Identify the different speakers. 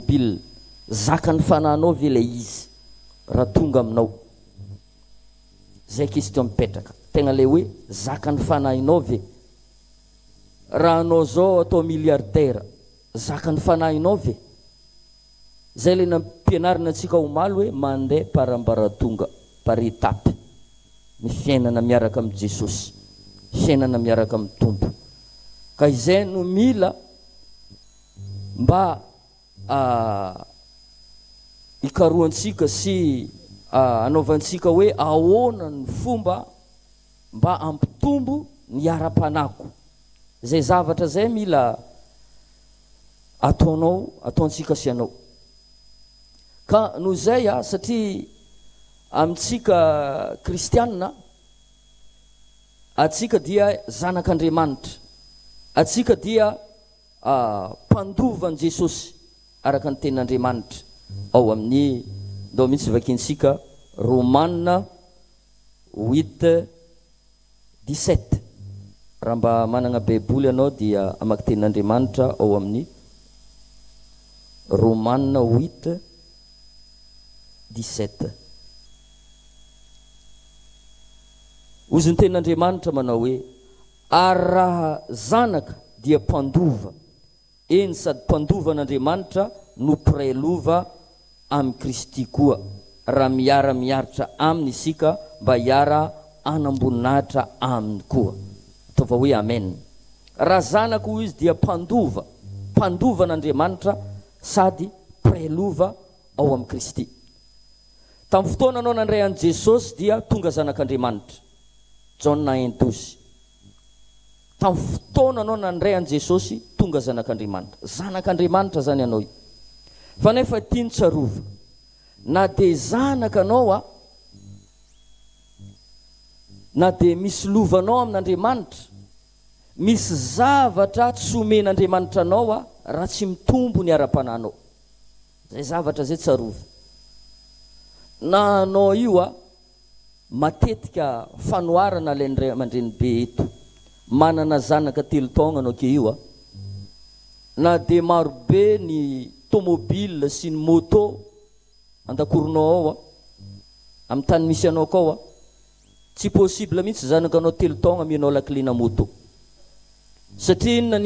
Speaker 1: tomobile, zakan'ny fanahinao ve ilay izy raha tonga aminao? Zay question mipetraka. Tegna le hoe zakan'ny fanahinao ve? Raha anao zao atao milliardaire, zakan'ny fanahinao ve? Zay le nampianarina antsika omaly hoe mandeha par ambaratonga, par étape, ny fiainana miaraka amin'i Jesosy, fiainana miaraka amin'ny Tompo. Ka izay no mila mba hikarohantsika sy hanaovantsika hoe ahoana ny fomba mba hampitombo ny ara-panahiko. Izay zavatra izay mila ataonao, ataontsika sy ianao. Ka noho izay, satria amintsika kristianina, antsika dia zanak'Andriamanitra, antsika dia mpandova an'i Jesosy araka ny tenin'Andriamanitra ao amin'ny, ndao mihitsy vakintsika, Romana 8:17. Raha mba managna Baiboly ianao dia hamaky tenin'Andriamanitra ao amin'ny Romana 8:17. Hozy ny tenin'Andriamanitra manao hoe, Ary raha zanaka dia mpandova, eny sady mpandova an'Andriamanitra no mpiray lova amin'i Kristy koa, raha miara-miaritra Aminy isika mba hiara-hanam-boninahitra Aminy koa. Ataova hoe Amen. Raha zanaka hoy izy dia mpandova, mpandova an'Andriamanitra sady mpiray lova ao amin'i Kristy. Tamin'ny fotoana anao nandray an'i Jesosy dia tonga zanak'Andriamanitra. Jaona 1:12. Tamin'ny fotoana anao nandray an'i Jesosy tonga zanak'Andriamanitra. Zanak'Andriamanitra zany ianao io. Fa nefa tiany tsarova, na dia zanaka anao a, na dia misy lovanao amin'Andriamanitra, misy zavatra tsy omen'Andriamanitra anao a, raha tsy mitombo ny ara-panahinao. Zay zavatra zay tsarovy. Na anao io a, matetika fanoharana alain'ny ray aman-dreny be eto. Manana zanaka 3 taogna anao ke io a, na de maro be ny tomobile sy ny moto andakoronao ao a, amin'ny tany misy anao kao a, tsy possible mihitsy zanakanao 3 taogna amianao lakilena moto. Satria inona ny.